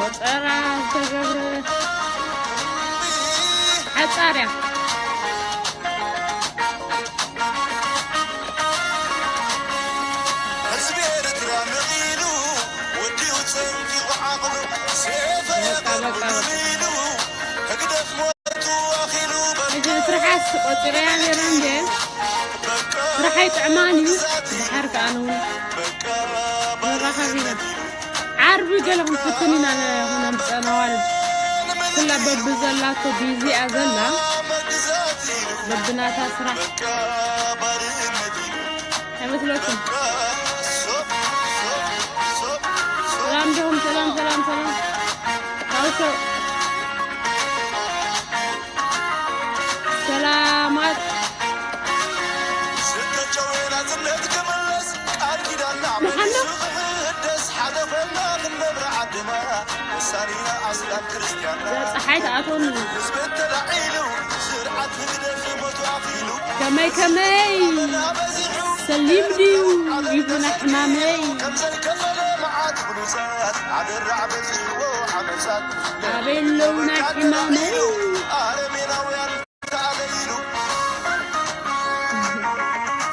ቆጸራ ዝተገብረ ሓጻር እያ። ህዝቢ ኤርትራ ነቒሉ፣ ወዲኡ ጸንቂቑ ዓቕሉ፣ ሴፈ በቃ፣ በቃ፣ በቃ። የቐብሉ ኢሉ፣ ህግደፍ ሞቱ ኣኺሉ፣ በቃ። እዚ ትርሓስ ቆጺረያ ነይረ እንዴ? በቃ። ስራሕ ኣይጥዕማን እዩ። ድሓር ከኣ ንውን በቃ። መራኸቢ ኢና። ዓርቢ ገለ ክንፍትን ኢና ነ-፣ ነምጽእ ኣዋልድ። ኩላ በብዘላቶ ቢዚ እያ ዘላ። በብናታ ስራሕ። ኣይመስለኩም? ሰላም ዶም፣ ሰላም፣ ሰላም፣ ሰላም። ሃውሶ። ሰላማት። ደሓን ዶ? እዛ ፀሓይ ትኣትወኒ። ከመይ ከመይ? ሰሊም ድዩ? ይብሉና ሕማመይ። ኣበይ ኣለዉ ናይ ሕማመይ?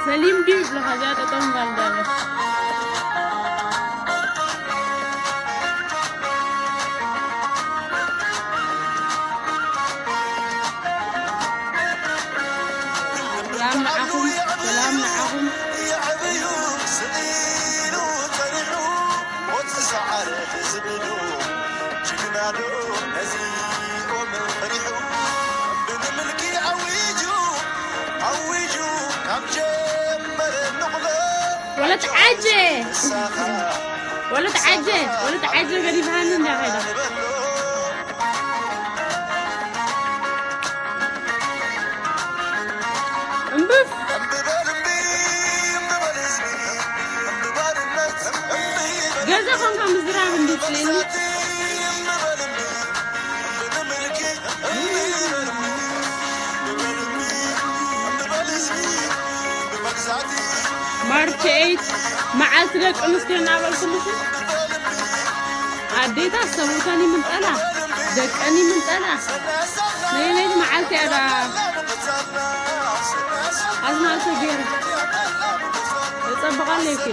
ሰሊም ድዩ ይብሉኻ እዚኣ ጠጠው ምባል ዳለ። ሰላም ንዓኹም፣ ሰላም ንዓኹም። ሞት ዝሰዓረ ህዝቢ ዶ ጅግና ዶ ነዚኦም ፈሪሑ? ብምልኪ ኣዊጁ ኣዊጁ ካብ ጀመረ ንቑሎ ወለት ዓጀ። ንሳኻ ወለት ዓጀ፣ ወለት ዓጀ ገዲፍሃኒ እንዳ ኸይዳ። እምብፍ። ገዛ ኾንካ ምዝራብ እንድትልኒ። ማርች ኤይት መዓልቲ ደቂ ኣንስትዮ እናበልኩልሽ። ኣዴታት ሰብኡተን ይምንጠላ፣ ደቀን ይምንጠላ። ናይ ለይቲ መዓልቲ እያ ደኣ ኣዝማልቶ ገይረ እጸብቐለይ እኮ።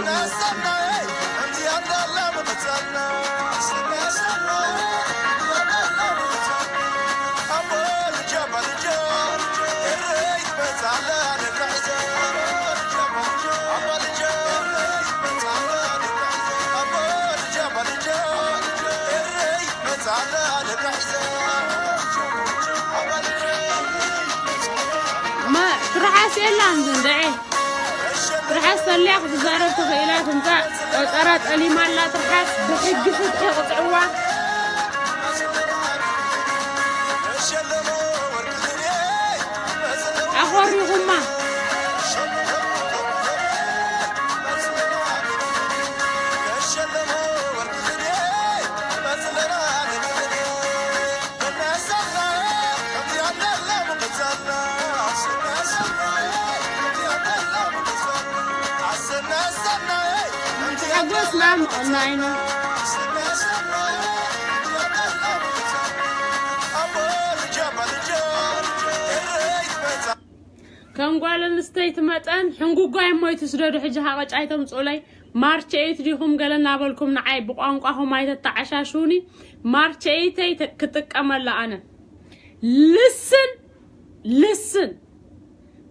ማ ትርሓስ የላን ዝንድዒ። ትርሓስ ሰሊያ ክትዛረብ ተኽኢላ ትምጻእ። ቆጸራ ጠሊማ ኣላ ትርሓስ። ብሕጊ ፍትሒ ቅጽዕዋ። ኣኾሪኹማ። ሓጎስና ምቕናይና። ከም ጓል ኣንስተይቲ መጠን ሕንጉጓይ እሞ ኣይትስደዱ። ሕጂ ሃቐጫ ኣይተምጽኡለይ። ማርች ኤይት ዲኹም ገለ እናበልኩም ንዓይ ብቋንቋኹም ኣይተተዓሻሽውኒ። ማርች ኤይተይ ተ-፣ ክጥቀመላ ኣነ። ልስን፣ ልስን።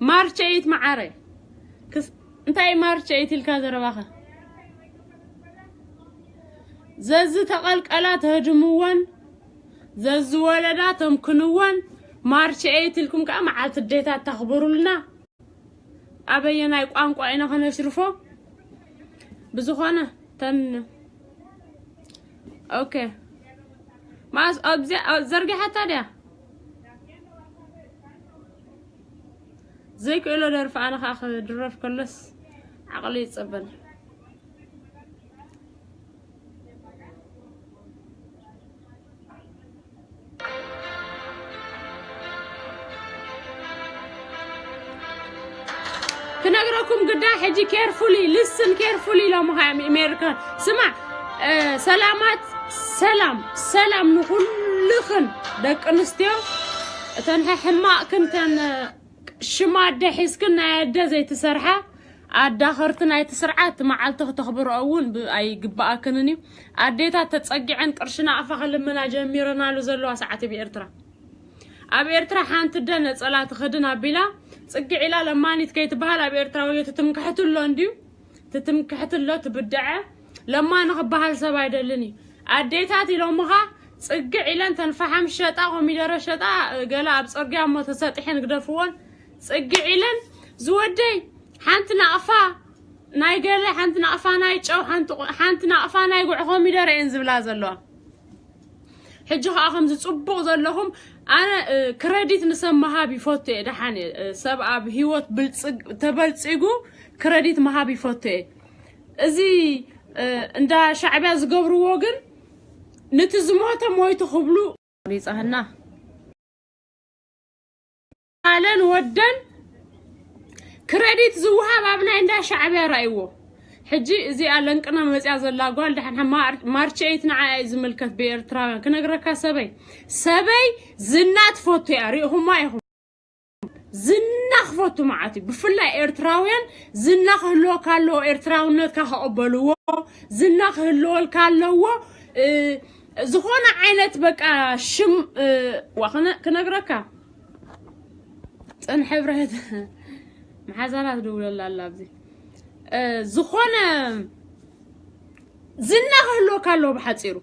ማርች ኤይት መዓረይ። ክስ-፣ እንታይ ማርች ኤይት ኢልካ ዘረባኸ? ዘዝተቐልቀላ ተህድምወን፣ ዘዝወለዳ ተምክንወን፣ ማርች ኤይት ኢልኩም ከኣ መዓልቲ ኣዴታት ተኽብሩልና። ኣበየናይ ቋንቋ ኢና ከነሽርፎ? ብዝኾነ ተን-፣ ኦኬ። ማስ ኣብዚኣ፣ ኣብ-፣ ዘርጊሓታ ድያ? ዘይክእሎ ደርፊ ኣነ ኸኣ ክድረፍ ከሎስ ዓቕሊ ይጸበን። ክነግረኩም ግዳ ሕጂ carefully፣ listen carefully ኢሎምኻ እዮም ኣሜሪካን። ስማዕ፣ እ፣ ሰላማት ሰላም ሰላም ንኹልኽን ደቂ ኣንስትዮ፣ እተን ሕማቕክን፣ እተን ሽማ ኣደ ሒዝክን ናይ ኣደ ዘይትሰርሓ፣ ኣዳኸርቲ ናይቲ ስርዓት፣ መዓልቲ ክተኽብርኦ እውን ብ- ኣይግብኣክንን እዩ። ኣዴታት ተጸጊዐን ቅርሺ ናቕፋ ክልምና ጀሚረናሉ ዘለዋ ሰዓት ብኤርትራ። ኣብ ኤርትራ ሓንቲ ኣደ ነጸላ ትኽድን ኣቢላ ጽግዕ ኢላ ለማኒት ከይትበሃል ኣብ ኤርትራ ወዮ ትትምክሕትሎ እንድዩ። ትትምክሕትሎ ትብድዐ። ለማኒ ክበሃል ሰብ ኣይደልን እዩ። ኣዴታት ኢሎምኻ ጽግዕ ኢለን ተንፈሓም ሸጣ፣ ኮሚደረ ሸጣ፣ ገለ ኣብ ጽርግያ እሞ ተሰጢሐን ግደፍዎን። ጽግዕ ኢለን ዝወደይ ሓንቲ ናቕፋ ናይ ገለ፣ ሓንቲ ናቕፋ ናይ ጨው፣ ሓንቲ ቆ- ሓንቲ ናቕፋ ናይ ጉዕ ኮሚደረ እየን ዝብላ ዘለዋ። ሕጂ ከዓ ከምዚ ጽቡቕ ዘለኹም ኣነ ክረዲት ንሰብ ምሃብ ይፈቱ እየ። ደሓን እየ። ሰብ ኣብ ህይወት ብልጽግ ተበልጺጉ ክረዲት ምሃብ ይፈቱ እየ። እዚ እንዳ ሻዕቢያ ዝገብርዎ ግን ንቲ ዝሞተ ሞይቱ ክብሉ ሪጻህና ኣለን ወደን ክረዲት ዝወሃብ ኣብ ናይ እንዳ ሻዕቢያ ራእይዎ። ሕጂ እዚኣ ለንቅና መፅያ ዘላ ጓል ደሓን ማርች ኤይት ንዓ እዩ ዝምልከት። ብኤርትራውያን ክነግረካ ሰበይ ሰበይ ዝና ትፈቱ እያ። ሪእኹማ ኢኹም ዝና ክፈቱ መዓት እዩ። ብፍላይ ኤርትራውያን ዝና ክህልወካ ኣለዎ። ኤርትራውነትካ ከቐበልዎ ዝና ክህልወልካ ኣለዎ። ዝኾነ ዓይነት በቃ ሽም ዋ ክነግረካ ፅን ሕብረት መሓዛና ትድውለላ ኣላ ኣብዚ ዝኾነ ዝና ክህልወካ ኣለዎ። ብሓፂሩ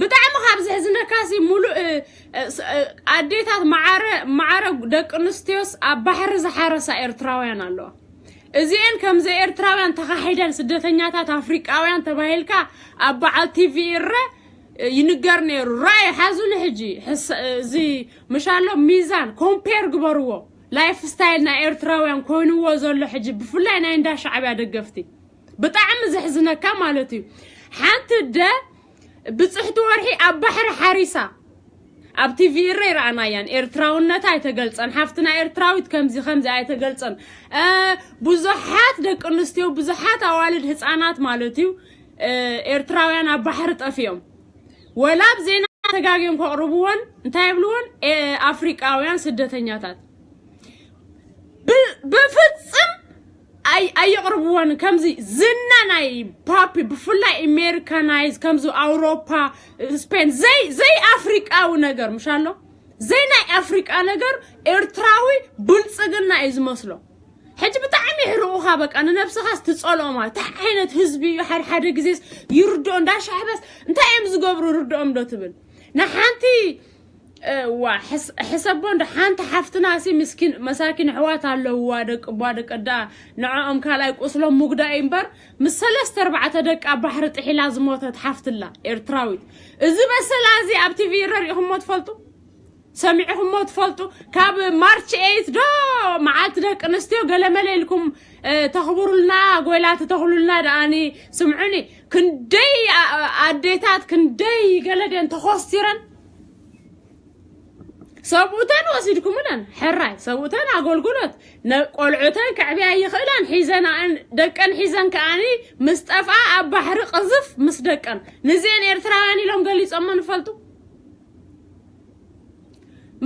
ብጣዕሚ ካብ ዘሕዝነካሲ ሙሉእ ኣዴታት ማዕረ ደቂ ኣንስትዮስ ኣብ ባሕሪ ዝሓረሳ ኤርትራውያን ኣለዋ። እዚኤን ከምዘ ኤርትራውያን ተኻሒደን ስደተኛታት ኣፍሪቃውያን ተባሂልካ ኣብ በዓል ቲቪ ይረ ይንገር ነይሩ። ራይ ሓዙ ንሕጂ እዚ ምሻሎ ሚዛን ኮምፔር ግበርዎ። ላይፍ ስታይል ናይ ኤርትራውያን ኮይንዎ ዘሎ ሕጂ ብፍላይ ናይ እንዳ ሻዕብያ ደገፍቲ ብጣዕሚ ዘሕዝነካ ማለት እዩ። ሓንቲ ደ ብፅሕቲ ወርሒ ኣብ ባሕሪ ሓሪሳ ኣብ ቲቪ ይረ ይረኣናያን ኤርትራውነታ ኣይተገልፀን። ሓፍትና ኤርትራዊት ከምዚ ከምዚ ኣይተገልፀን። ብዙሓት ደቂ ኣንስትዮ ብዙሓት ኣዋልድ ህፃናት ማለት እዩ ኤርትራውያን ኣብ ባሕሪ ጠፊኦም። ወላ ኣብ ዜና ተጋግዮም ከቕርብዎን እንታይ ይብልዎን ኣፍሪቃውያን ስደተኛታት ብፍፅም ኣይቕርብዎን። ከምዚ ዝና ናይ ፓፒ ብፍላይ ኣሜሪካናይዝ ከምዚ ኣውሮፓ ስፔን ዘይ ዘይ ኣፍሪቃዊ ነገር ምሽ ኣሎ። ዘይ ናይ ኣፍሪቃ ነገር ኤርትራዊ ብልፅግና እዩ ዝመስሎ። ሕጂ ብጣዕሚ ይሕርቑኻ በቃ ንነብስኻስ ትፀልኦ ማለት እንታይ ዓይነት ህዝቢ እዩ። ሓደ ሓደ ግዜስ ይርድኦ እንዳሻሕበስ እንታይ እዮም ዝገብሩ ርድኦም ዶ ትብል ንሓንቲ ዋ ሕሰቦ እንዶ ሓንቲ ሓፍትና ሲ ምስኪን መሳኪን ኣሕዋት ኣለውዋ ደቂ ቧ ደቂ ኣዳ ንዕኦም ካልኣይ ቁስሎም ምጉዳእ እዩ እምበር ምስ ሰለስተ ኣርባዕተ ደቂ ኣብ ባሕሪ ጥሒላ ዝሞተት ሓፍትላ ኤርትራዊት እዚ በሰላ እዚ ኣብ ቲቪ ይረ ሪኢኹሞ ትፈልጡ ሰሚዕኹሞ ትፈልጡ ካብ ማርች ኤይት ዶ መዓልቲ ደቂ ኣንስትዮ ገለመለ ኢልኩም ተኽብሩልና ጎይላ ትተኽሉልና ደኣኒ ስምዑኒ ክንደይ ኣዴታት ክንደይ ገለደን ተኾስቲረን ሰብኡተን ወሲድኩምለን ሕራይ ሰብኡተን ኣገልግሎት ቆልዑተን ክዕብያ ይኽእላን ሒዘን ደቀን ሒዘን ከኣኒ ምስ ጠፍኣ ኣብ ባሕሪ ቅዝፍ ምስ ደቀን ንዚአን ኤርትራውያን ኢሎም ገሊፆሞ ንፈልጡ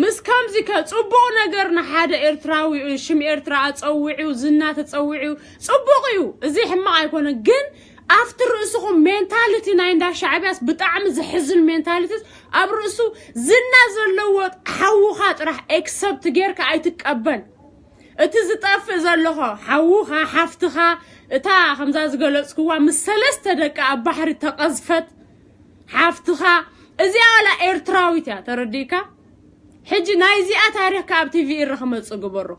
ምስ ከምዚ ከ ጽቡቕ ነገር ንሓደ ኤርትራዊ ሽም ኤርትራ ኣጸዊዑ ዝና ተጸዊዑ ጽቡቕ እዩ። እዚ ሕማቕ ኣይኮነን። ግን ኣብቲ ርእስኹም ሜንታሊቲ ናይ እንዳ ሻዕብያስ ብጣዕሚ ዝሕዝን ሜንታሊቲስ ኣብ ርእሱ ዝና ዘለዎ ሓውኻ ጥራሕ ኤክሰፕት ጌርካ ኣይትቀበል። እቲ ዝጠፍእ ዘለኹ ሓውኻ ሓፍትኻ እታ ከምዛ ዝገለጽክዋ ምስ ሰለስተ ደቂ ኣብ ባሕሪ ተቐዝፈት ሓፍትኻ እዚኣ ዋላ ኤርትራዊት እያ ተረዲእካ ሕጂ ናይዚኣ ታሪኽካ ኣብ ቲቪ ኢረ ክመጽእ ግበሮ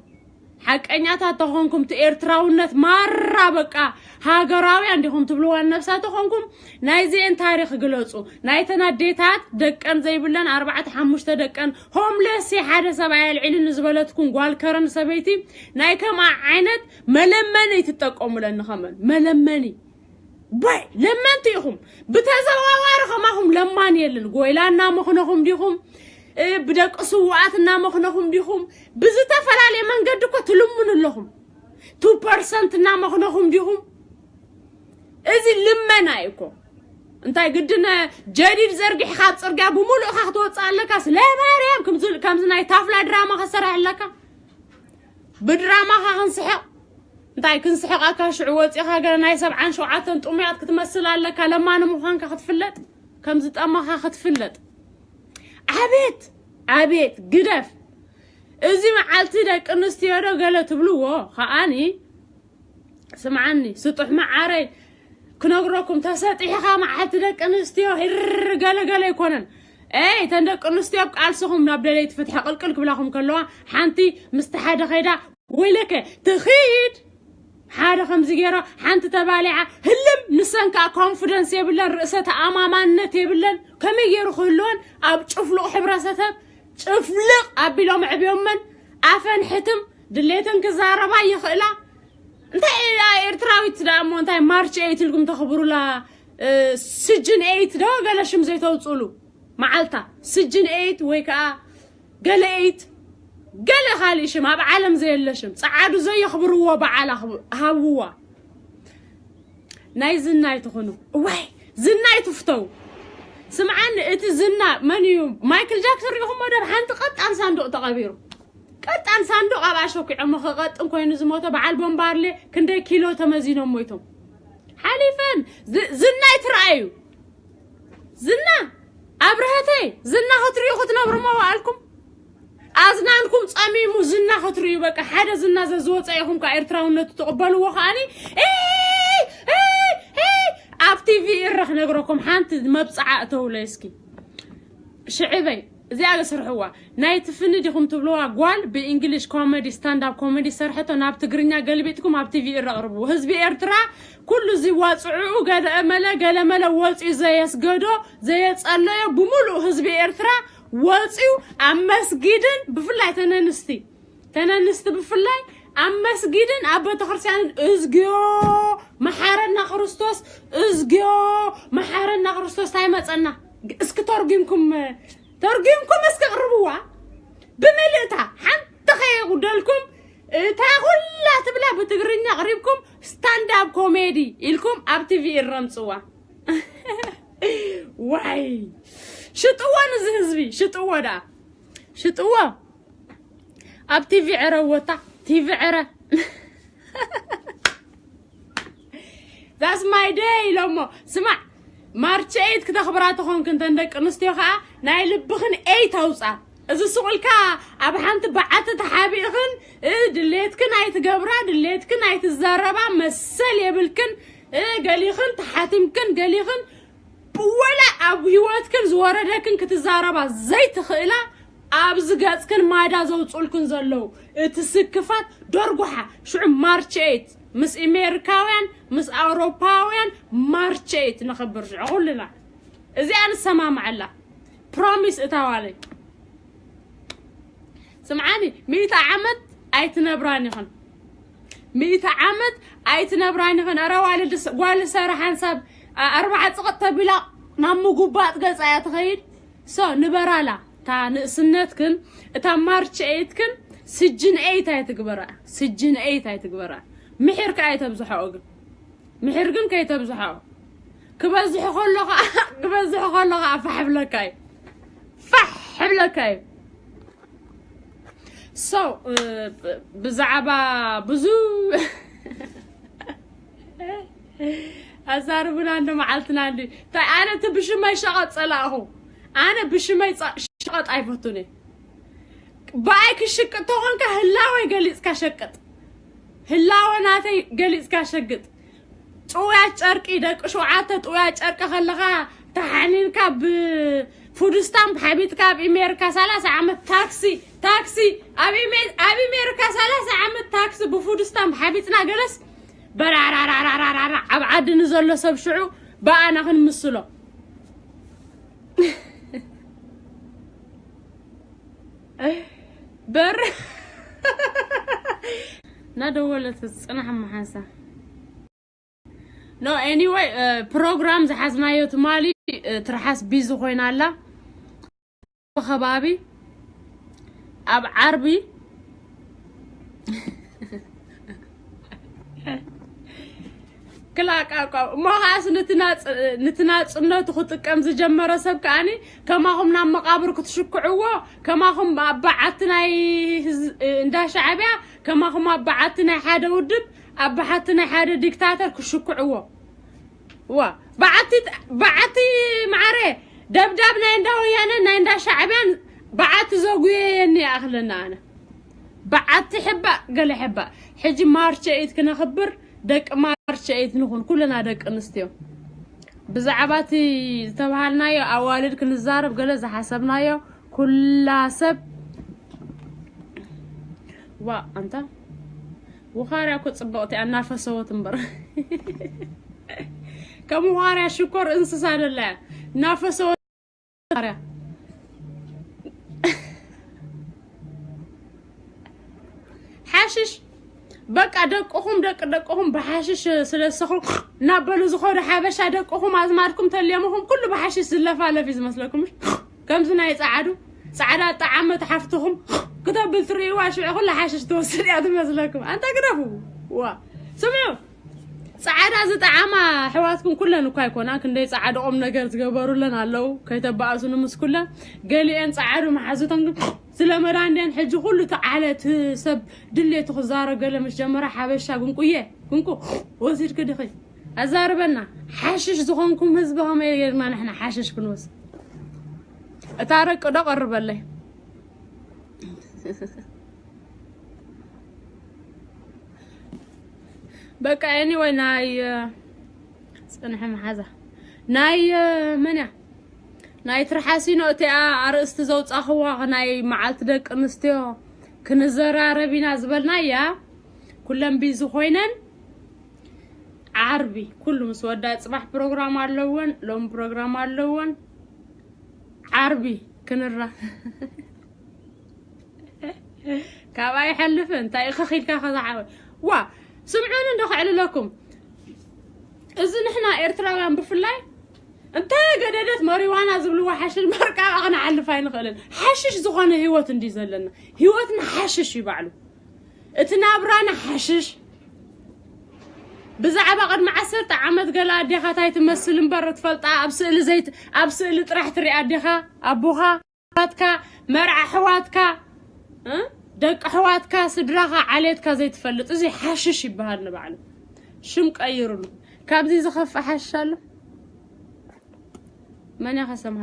ሓቀኛታት ተኾንኩም እቲ ኤርትራውነት ማራ በቃ ሃገራውያን ዲኹም ትብልዋ ነብሳ ተኾንኩም ናይዚኤን ታሪኽ ግለጹ ናይተን ኣዴታት ደቀን ዘይብለን ኣርባዕተ ሓሙሽተ ደቀን ሆምለስ ሓደ ሰብኣይ ኣልዒሉኒ ዝበለትኩም ጓል ከረን ሰበይቲ ናይ ከምኣ ዓይነት መለመኒ ትጠቀሙለን ንኸመን መለመኒ ባይ ለመንቲ ኢኹም ብተዘዋዋሪ ከማኹም ለማን የለን ጎይላ እናመኽነኹም ዲኹም ብደቂ ስውኣት እናመኽነኹም ዲኹም ብዝተፈላለየ መንገዲ እኮ ትልምኑ ኣለኹም ቱ ፐርሰንት እናመኽነኹም ዲኹም እዚ ልመና እዩ እኮ እንታይ ግድን ጀዲድ ዘርጊሕካ ኣብ ጽርግያ ብምሉእካ ክትወጽእ ኣለካ? ስለ ማርያም፣ ከምዚ፣ ከምዚ ናይ ታፍላ ድራማ ከሰራሕ ኣለካ? ብድራማኻ ክንስሕቕ? እንታይ ክንስሕቐካ? ሽዑ ወጺኻ ገለ ናይ ሰብዓን ሸውዓተን ጥሙያት ክትመስል ኣለካ? ለማኒ ምዃንካ ክትፍለጥ፣ ከምዚ ጠማኻ ክትፍለጥ። ኣቤት፣ ኣቤት፣ ግደፍ። እዚ መዓልቲ ደቂ ኣንስትዮ ዶ ገለ ትብልዎ? ከኣኒ ስምዓኒ፣ ስጡሕ መዓረይ፣ ክነግረኩም፣ ተሰጢሕኻ መዓልቲ ደቂ ኣንስትዮ ሂር ገለ ገለ ኣይኮነን። ኤይ፣ እተን ደቂ ኣንስትዮ ኣብ ቃልስኹም ናብ ደለይቲ ፍትሒ ቅልቅል ክብላኹም ከለዋ፣ ሓንቲ ምስቲ ሓደ ኸይዳ፣ ወይለከ፣ ትኺድ። ሓደ ከምዚ ገይራ፣ ሓንቲ ተባሊዓ፣ ህልም፣ ንሰን ከዓ ኮንፊደንስ የብለን፣ ርእሰ ተኣማማንነት የብለን። ከመይ ገይሩ ክህልወን ኣብ ጭፍሉቕ ሕብረተሰብ፣ ጭፍልቕ ኣቢሎም ኣዕብዮመን፣ ኣፈን ሕትም፣ ድሌተን ክዛረባ ይኽእላ። እንታይ እያ ኤርትራዊት ደኣ እሞ እንታይ ማርች ኤይት ኢልኩም ተኽብሩላ? እ፣ ስጅን ኤይት ዶ ገለ ሽም ዘይተውፅሉ መዓልታ? ስጅን ኤይት ወይ ከዓ ገለ ኤይት፣ ገለ ካልእ ሽም፣ ኣብ ዓለም ዘየለ ሽም፣ ጸዓዱ ዘየኽብርዎ በዓል ኣኽብ-፣ ሃብዋ። ናይ ዝና ኣይትኹኑ። እዋይ፣ ዝና ኣይትፍተው። ስምዓኒ፣ እቲ ዝና መን እዩ? ማይክል ጃክሰን ሪኢኹሞ ዶ? ኣብ ሓንቲ ቀጣን ሳንዱቕ ተቐቢሩ። ቀጣን ሳንዱቕ ኣብ ኣሸኪዖሞ፣ ከቐጥን ኮይኑ ዝሞተ በዓል ቦምባርሌ ክንደይ ኪሎ ተመዚኖም ሞይቶም። ሓሊፈን፣ ዝ-፣ ዝና ኣይትረኣዩ። ዝና፣ ኣብርሀተይ፣ ዝና ክትሪኡ ክትነብሩ መዋእልኩም። ኣዝናንኩም ጸሚሙ ዝና ክትሪኡ፣ በቃ፣ ሓደ ዝና ዘዝወጸ ኢኹም፣ ካብ ኤርትራውነቱ ትቕበልዎ ከኣኒ። ኤይ፣ ኤይ፣ ኤይ፣ ኣብ ቲቪ ኢረ ክነግረኩም፣ ሓንቲ መብጽዓ እተውለይ እስኪ። ሽዕበይ፣ እዚኣ ስርሕዋ። ናይ ትፍኒ ዲኹም ትብልዋ ጓል ብእንግሊሽ ኮሜዲ፣ ስታንዳፕ ኮሜዲ ሰርሐቶ ናብ ትግርኛ ገልቢጥኩም ኣብ ቲቪ ኢረ ኣቕርብዎ። ህዝቢ ኤርትራ ኩሉ እዚ ዋጽዕኡ ገለመለ፣ ገለመለ ወጺኡ ዘየስገዶ፣ ዘየጸለዮ ብምሉእ ህዝቢ ኤርትራ ወጺኡ ኣብ መስጊድን ብፍላይ ተነንስቲ፣ ተነንስቲ ብፍላይ ኣብ መስጊድን ኣብ ቤተክርስትያንን፣ "እዝግዮ መሓረና ክርስቶስ፣ እዝግዮ መሓረና ክርስቶስ፣ እንታይ መጸና?" እስኪ ተርጉምኩም፣ ተርጉምኩም እስኪ ቅርብዋ። ብምልእታ ሓንቲ ከየጉደልኩም፣ እታ ኩላ ትብላ ብትግርኛ ቅሪብኩም፣ ስታንዳፕ ኮሜዲ ኢልኩም ኣብ ቲቪ ኢረምጽዋ። ዋይ፣ ሽጥዎ ንዚ ህዝቢ፣ ሽጥዎ ደኣ። ሽጥዎ። ኣብ ቲቪ ዕረ ወታ፣ ቲቪ ዕረ። That's my day ኢሎሞ። ስማዕ፣ ማርች ኤይት ክተኽብራ ተኾንክን፣ ተን ደቂ ኣንስትዮ ኸዓ ናይ ልብኽን ኤይት ኣውፃ። እዚ ስቕ ኢልካ ኣብ ሓንቲ በዓቲ ተሓቢእኽን፣ እ፣ ድሌትክን ኣይትገብራ፣ ድሌትክን ኣይትዛረባ፣ መሰል የብልክን፣ እ፣ ገሊኽን ተሓቲምክን፣ ገሊኽን ወላ ኣብ ህይወትክን ዝወረደክን ክትዛረባ ዘይትኽእላ፣ ኣብዚ ገጽክን ማዳ ዘውጽኡልክን ዘለዉ፣ እቲ ስክፋት ደርጉሓ። ሽዑ ማርች ኤይት ምስ ኣሜሪካውያን፣ ምስ ኣውሮፓውያን ማርች ኤይት ነኽብር ሽዑ ኩልና። እዚኣ ንሰማማዓላ። ፕሮሚስ እታ ዋለይ። ስምዓኒ፣ ሚእቲ ዓመት ኣይትነብራን ኢኽን። ሚእቲ ዓመት ኣይትነብራን ኢኽን። ኣረ ዋልድ ስ-፣ ጓል ሰረ ሓንሳብ፣ ኣ-፣ ኣርባዓ ጽቕጥ ተቢላ ናብ ምጉባጥ ገጻ እያ ትኸይድ። ሶ፣ ንበራላ። እታ ንእስነትክን፣ እታ ማርች ኤይትክን ስጅን ኤይት ኣይትግበራ። ስጅን ኤይት ኣይትግበራ። ምሒር ከኣ ኣይተብዝሖ ግን። ምሒር ግን ከይተብዝሖ። ክበዝሕ ከሎ ኸዓ፣ ክበዝሕ ከሎ ኸዓ ፋሕ ብለካ እዩ። ፋሕ ብለካ እዩ። So፣ እ፣ ብ-፣ ብዛዕባ ብዙ ኣዛርቡና እንዶ መዓልትና እንዲ። እንታይ ኣነ እቲ ብሽመይ ሸቐጥ ጸላእኹ። ኣነ ብሽመይ ጸ-፣ ሸቐጥ ኣይፈቱን እየ። ብኣይ ክሽቅጥ ተኾንካ ህላወይ ገሊጽካ ሸቅጥ። ህላወ ናተይ ገሊጽካ ሸግጥ። ጥውያት ጨርቂ፣ ደቂ ሸውዓተ ጥውያት ጨርቂ ከለኻ ተሓኒንካ ብፉድ ስታምፕ ሓቢጥካ ኣብ ኣሜሪካ ሰላሳ ዓመት ታክሲ፣ ታክሲ ኣብ ኣሜ-፣ ኣብ ኣሜሪካ ሰላሳ ዓመት ታክሲ ብፉድ ስታምፕ ሓቢጥና ገለስ በራራራራራራ ኣብ ዓዲ ንዘሎ ሰብ ሽዑ ብኣና ክንምስሎ። በር እናደወለት ጽናሕ መሓንሳ። No, anyway፣ እ፣ ፕሮግራም ዝሓዝናዮ ትማሊ፣ እ፣ ትርሓስ ቢዚ ኮይና ኣላ። ከባቢ ኣብ ዓርቢ ክላቃቋ እሞ ከዓስ ንትናጽ- ንትናጽነቱ ክጥቀም ዝጀመረ ሰብ ከዓኒ ከማኹም ናብ መቓብር ክትሽክዕዎ፣ ከማኹም ኣብ በዓቲ ናይ ህዝ- እንዳ ሻዕብያ፣ ከማኹም ኣብ በዓቲ ናይ ሓደ ውድብ፣ ኣብ በዓቲ ናይ ሓደ ዲክታተር ክሽክዕዎ። ዋ በዓቲ በዓቲ ማዕረ ደብዳብ ናይ እንዳ ወያነ ናይ እንዳ ሻዕብያን በዓቲ ዘጉየየኒ ይኣኽለና ኣነ። በዓቲ ሕባእ ገለ ሕባእ። ሕጂ ማርች ኤይት ክነኽብር፣ ደቂ ማርች ኤይት ንኹን ኩልና ደቂ ኣንስትዮ። ብዛዕባ እቲ ዝተባሃልናዮ ኣዋልድ ክንዛረብ ገለ ዝሓሰብናዮ ኩላ ሰብ ዋ ኣንታ ውኻርያ እኮ ጽብቕቲ እያ እናፈሰወት እምበር ከም ውኻርያ ሽኮር እንስሳ ደላ እያ እናፈሰወት ውኻርያ ሓሽሽ በቃ ደቅኹም ደቂ ደቅኹም ብሓሽሽ ስለሰኽሩ እናበሉ ዝኾኑ ሓበሻ ደቅኹም ኣዝማድኩም ተልዮምኹም ኩሉ ብሓሽሽ ዝለፋለፍ እዩ ዝመስለኩም ከምዚ ናይ ጻዓዱ ጻዕዳ ጣዓመት ሓፍትኹም ክተብል ትርእይዋ ሽዑ ኩላ ሓሽሽ ትወስድ እያ ትመስለኩም ኣንታ ግደፉ ዋ ስምዑ ጻዕዳ ዝጠዓማ ኣሕዋትኩም ኩለን እኳ ኣይኮና ክንደይ ጻዕዳ ቁም ነገር ዝገበሩለን ኣለዉ ከይተባእሱኒ ምስ ኩለን ገሊኤን ጻዕዱ መሓዙተን ግን ዝለመዳ እንድየን ሕጂ ኩሉ እቲ ዓለት ሰብ ድሌቱ ክዛረብ ገለ ምስ ጀመረ ሓበሻ ጉንቁየ ጉንቁ ወሲድክ ድኺ ኣዛርበና ሓሽሽ ዝኾንኩም ህዝቢ ከመይ ጌርና ንሕና ሓሽሽ ክንወስድ እታ ረቂ ዶ ቀርበለይ በቃ anyway ናይ ፅንሐ መሓዛ ናይ መን እያ ናይ ትርሓሲኖ እቲኣ ኣርእስቲ ዘውፃኽዋ ናይ መዓልቲ ደቂ ኣንስትዮ ክንዘራረብ ኢና ዝበልናያ ኩለን ቢዚ ኮይነን ዓርቢ ኩሉ ምስ ወዳ ፅባሕ ፕሮግራም ኣለወን ሎም ፕሮግራም ኣለወን ዓርቢ ክንራ ካብ ኣይሓልፍን እንታይ ኢኸኺልካ ከዛዓወ ዋ ስምዑን እንዶ ክዕልለኩም እዚ ንሕና ኤርትራውያን ብፍላይ እንታይ ገደደት መሪዋና ዝብልዋ ሓሽሽ መርቃ ክንሓልፍ ኣይንኽእልን ሓሽሽ ዝኾነ ህይወት እንዲ ዘለና ህይወትና ሓሽሽ እዩ ባዕሉ እቲ ናብራና ሓሽሽ ብዛዕባ ቅድሚ ዓሰርተ ዓመት ገለ ኣዴኻ ታይ ትመስል እምበር ትፈልጣ ኣብ ስእሊ ዘይት ኣብ ስእሊ ጥራሕ ትሪኣ ኣዴኻ ኣቦኻ ኣሕዋትካ መርዓ ኣሕዋትካ እ? ደቂ ኣሕዋትካ ስድራኻ ዓሌትካ ዘይትፈልጥ እዚ ሓሽሽ ይበሃል ንባዕሉ ሽም ቀይሩሉ ካብዚ ዝኸፍእ ሓሽሽ ኣሎ መን እያ ከሰምሃ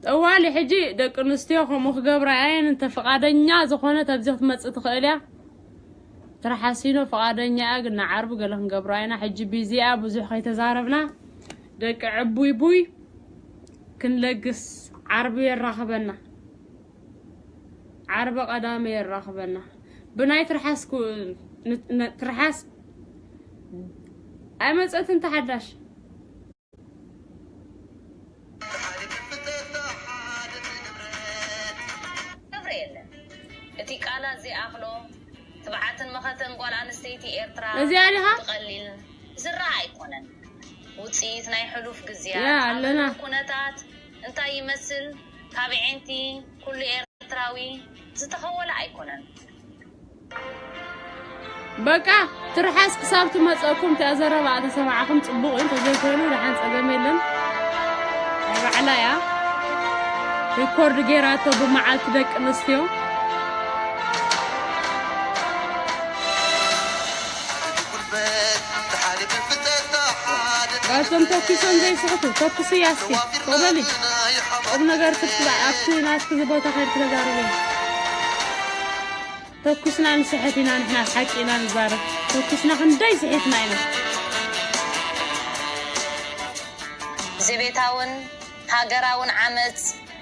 ጠዋሊ ሕጂ ደቂ ኣንስትዮ ከምኡ ክገብራ እየን እንተ ፍቓደኛ ዝኾነት ኣብዚ ክትመፅእ ትኽእል እያ ትርሓሲኖ ፍቓደኛ እያ ግን ንዓርቢ ገለ ክንገብራ ኢና ሕጂ ቢዚ እያ ብዙሕ ከይተዛረብና ደቂ ዕቡይ ቡይ ክንለግስ ዓርቢ የራኽበና ዓርቢ ቀዳመ የራኽበና ብናይ ትርሓስ ትርሓስ ኣይመፀትን ተሓዳሽ ክብሪ የለን እቲ ቃላት ዘይኣኽሎ ትብዓትን መኸተን ጓል ኣንስተይቲ ኤርትራ እዚኣ ዲኻ? ብቐሊል ዝረኣ ኣይኮነን። ውፅኢት ናይ ሕሉፍ ግዝያት ያ፣ ኣለና። ኣብ ኩነታት እንታይ ይመስል ካብ ዒንቲ ኩሉ ኤርትራዊ ዝተኸወለ ኣይኮነን። በቃ ትርሓስ ክሳብ ትመፀኩም እቲኣ ዘረባ ተሰማዕኹም ፅቡቕ እዩ ተዘይኮይኑ ደሓን ፀገም የለን ናይ ባዕላ እያ ሪኮርድ ገይራቶ ብመዓልቲ ደቂ ኣንስትዮ ባቶም ተኪሶም ዘይስሕቱ ተኩስያ እስኪ ተበሊ ቁም ነገር ክትባ ኣብቲ ናትኪ ዝቦታ ከይድኪ ተዛረቢ ተኩስና ንስሕት ኢና ንሕና ሓቂ ኢና ንዛረብ ተኩስና ክንደይ ስሒትና ኢና ዘቤታውን ሃገራውን ዓመፅ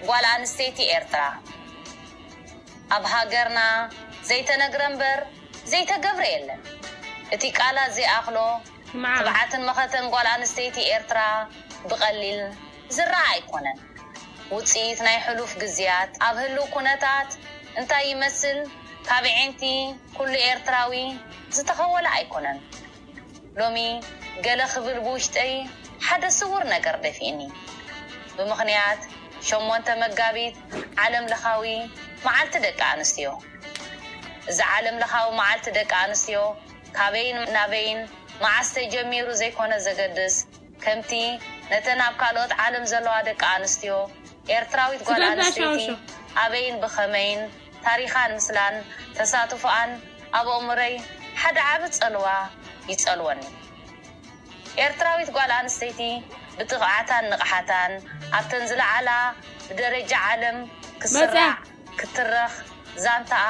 ጓል ኣንስተይቲ ኤርትራ ኣብ ሃገርና ዘይተነግረ እምበር ዘይተገብረ የለን። እቲ ቃላት ዘይኣኽሎ ትብዓትን መኸተን ጓል ኣንስተይቲ ኤርትራ ብቐሊል ዝረኣ ኣይኮነን። ውፅኢት ናይ ሕሉፍ ግዝያት ኣብ ህልው ኩነታት እንታይ ይመስል ካብ ዒንቲ ኩሉ ኤርትራዊ ዝተኸወለ ኣይኮነን። ሎሚ ገለ ክብል ብውሽጠይ ሓደ ስውር ነገር ደፊእኒ። ብምኽንያት ሸሞንተ መጋቢት ዓለም ለኻዊ መዓልቲ ደቂ ኣንስትዮ። እዚ ዓለም ለኻዊ መዓልቲ ደቂ ኣንስትዮ ካበይን ናበይን መዓስ ተጀሚሩ ዘይኮነ ዘገድስ፣ ከምቲ ነተን ኣብ ካልኦት ዓለም ዘለዋ ደቂ ኣንስትዮ፣ ኤርትራዊት ጓል ኣንስተይቲ ኣበይን ብኸመይን ታሪኻን ምስላን ተሳትፎኣን ኣብ ኣእምሮይ ሓደ ዓቢ ጸልዋ ይጸልወኒ። ኤርትራዊት ጓል ኣንስተይቲ ብትኽዓታን ንቕሓታን ኣብተን ዝለዓላ ብደረጃ ዓለም ክስራዕ ክትረኽ ዛንታኣ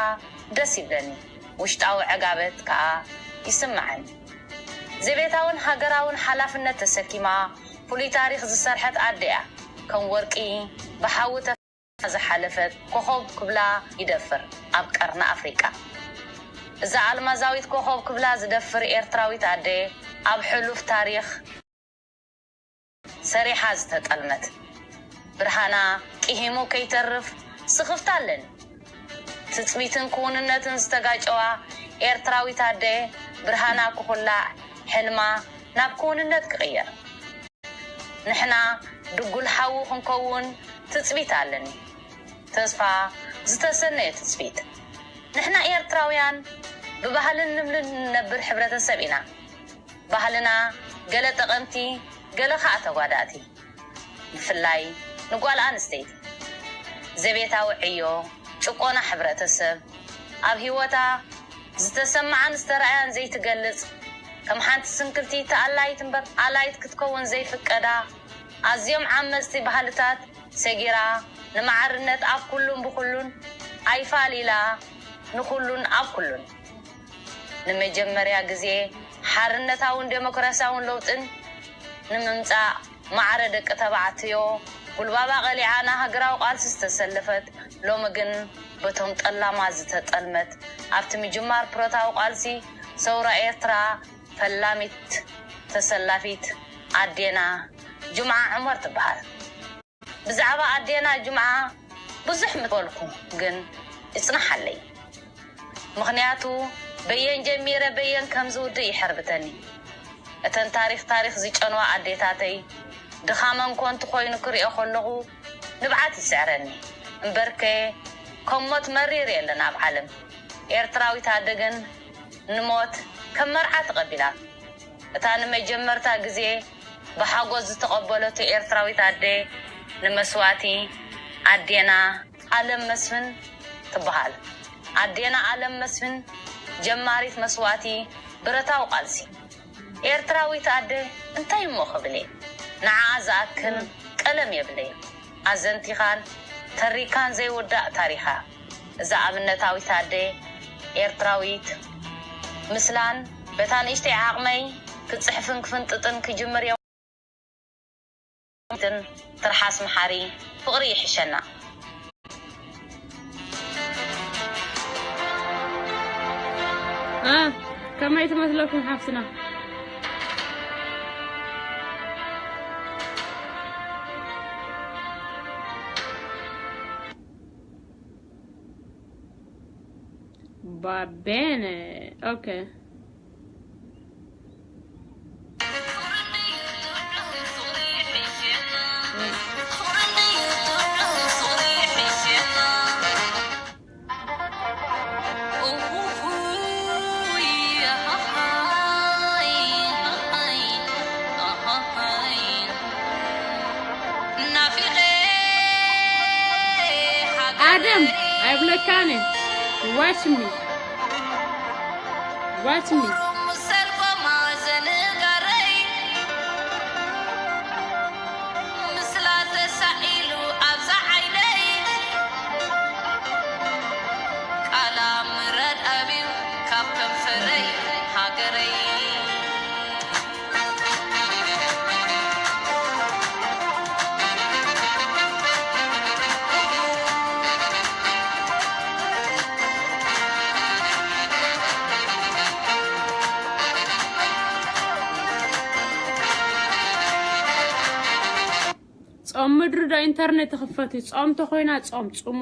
ደስ ይብለኒ፣ ውሽጣዊ ዕጋበት ከኣ ይስምዓኒ። ዘቤታውን ሃገራውን ሓላፍነት ተሰኪማ ፍሉይ ታሪኽ ዝሰርሐት ኣደ እያ። ከም ወርቂ ብሓዊ ተፈቲና ዝሓለፈት ኮኾብ ክብላ ይደፍር ኣብ ቀርኒ ኣፍሪቃ። እዛ ኣልማዛዊት ኮኾብ ክብላ ዝደፍር ኤርትራዊት ኣደ ኣብ ሕሉፍ ታሪኽ ሰሪሓ ዝተጠልመት፣ ብርሃና ቂሂሙ ከይተርፍ ስኽፍታ ኣለኒ። ትጽቢትን ክውንነትን ዝተጋጨዋ ኤርትራዊት ኣደ፣ ብርሃና ክኹላዕ፣ ሕልማ ናብ ክውንነት ክቕየር። ንሕና ድጉል ሓዊ ክንከውን ትጽቢት ኣለኒ። ተስፋ ዝተሰነየ ትጽቢት። ንሕና ኤርትራውያን ብባህልን ልምድን ንነብር ሕብረተሰብ ኢና። ባህልና ገለ ጠቐምቲ፣ ገለ ኸኣ ተጓዳእቲ። ብፍላይ ንጓል ኣንስተይቲ። ዘቤታዊ ዕዮ፣ ጭቆና ሕብረተሰብ፣ ኣብ ህይወታ ዝተሰምዓን ዝተረኣያን ዘይትገልጽ፣ ከም ሓንቲ ስንክልቲ ተኣላይት እምበር ኣላይት ክትከውን ዘይፍቀዳ፣ ኣዝዮም ዓመጽቲ ባህልታት ሰጊራ፣ ንማዕርነት ኣብ ኩሉን ብኹሉን ኣይፋል ኢላ፣ ንኹሉን ኣብ ኩሉን። ንመጀመርያ ግዜ ሓርነታውን ዴሞክራስያውን ለውጥን ንምምጻእ ማዕረ ደቂ ተባዕትዮ ጉልባባ ቀሊዓ ንሃገራዊ ቃልሲ ዝተሰለፈት፣ ሎሚ ግን በቶም ጠላማት ዝተጠልመት፣ ኣብቲ ምጅማር ፕሮታዊ ቃልሲ ሰውራ ኤርትራ ፈላሚት ተሰላፊት ኣዴና ጁምዓ ዑመር ትበሃል። ብዛዕባ ኣዴና ጁምዓ ብዙሕ ምበልኩ፣ ግን ይጽናሓለይ። ምኽንያቱ በየን ጀሚረ በየን ከም ዝውድእ ይሕርብተኒ። እተን ታሪኽ ታሪኽ ዝጨንዋ ኣዴታተይ ድኻመን ኮንቱ ኮይኑ ክሪኦ ከለኹ ንብዓት ይስዕረኒ። እምበርከ ከም ሞት መሪር የለን ኣብ ዓለም። ኤርትራዊት ኣደ ግን ንሞት ከም መርዓ ተቐቢላ። እታ ንመጀመርታ ግዜ ብሓጎስ ዝተቐበለቶ ኤርትራዊት ኣደ ንመስዋእቲ ኣዴና ኣለም መስፍን ትበሃል። ኣዴና ኣለም መስፍን ጀማሪት መስዋእቲ ብረታዊ ቃልሲ። ኤርትራዊት ኣደ እንታይ እሞ ክብል እየ? ንዓኣ ዝኣክል ቀለም የብለይን። ኣዘንቲኻን ተሪካን ዘይውዳእ ታሪኻ። እዛ ኣብነታዊት ኣደ ኤርትራዊት ምስላን በታ ንእሽተይ ዓቕመይ ክጽሕፍን ክፍንጥጥን ክጅምር እየ። ትርሓስ መሓሪ ፍቕሪ ይሕሸና። እ፣ ከመይ ትመስለኩም ሓፍትና? Va bene, ok. ኣደም ኣይብለካን እየ። Watch me. Watch me. ምስላ ተሳኢሉ ኣብዛ ዓይነይ ቃላ ምራድ ኣብዩ ካብ ከንፈረይ ሃገረይ። ጾም ምድሪ ዶ ኢንተርኔት ትኽፈት እዩ? ጾም ተኾይና ጾም ጽሙ።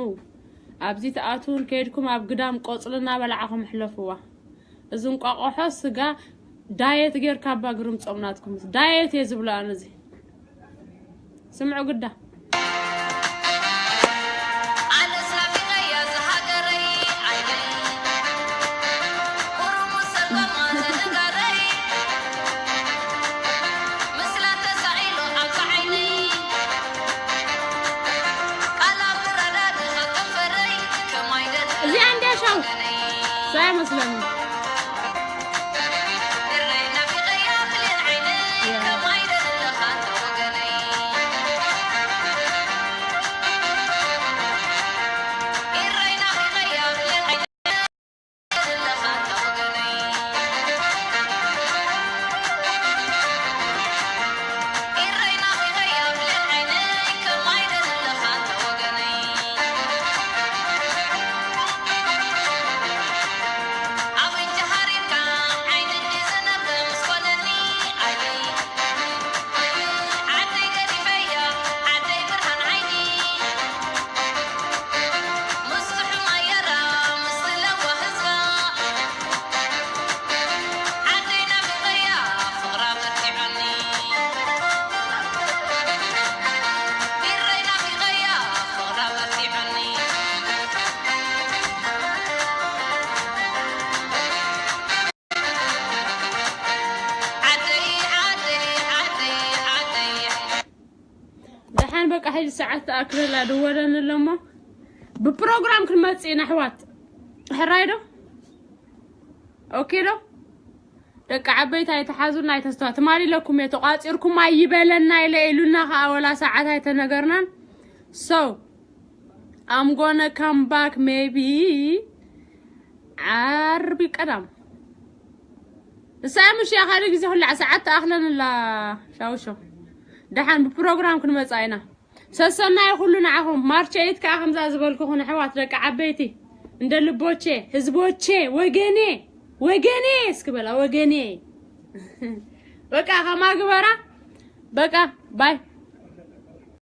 ኣብዚ ትኣትውን ከይድኩም ኣብ ግዳም ቆጽሊ እናበላዕኹም ሕለፍዋ። እዚ እንቋቑሖ ስጋ ዳየት ጌርካ ኣባ ግርም ጾም ናትኩም። ዳየት እየ ዝብሎ ኣነ እዚ። ስምዑ ግዳ። ኣነስ ናፊቐያ ዝሃገረይ ዓይነይ። ቁሩቡ ሰልባ ማዘን ሳይ መስለኒ። ደሓን በቃ ሕጂ ሰዓት ተኣክለላ ድወለኒ ኣለሞ። ብፕሮግራም ክንመጽእ ኢና ኣሕዋት። ሕራይ ዶ? ኦኬ ዶ? ደቂ ዓበይቲ ኣይተሓዙና ኣይተስተዋ ትማሊ ኢለኩም እየ ተቋፂርኩም ኣይበለና ኢለ ኢሉና ከዓ ወላ ሰዓት ኣይተነገርናን። So I'm gonna come back maybe ዓርቢ ቀዳም እሳ ምሽ እያ ካልእ ግዜ ኩላ ሰዓት ተኣኽለንላ። ሻውሾ ደሓን ብፕሮግራም ክንመፃ ኢና። ሰሰናይ ኩሉ ንዓኹም ማርቸይት ከዓ ከምዛ ዝበልኩኹን ኣሕዋት ደቂ ዓበይቲ እንደ ልቦቼ ህዝቦቼ ወገኔ ወገኔ እስኪ በላ ወገኔ በቃ ከማ ግበራ በቃ ባይ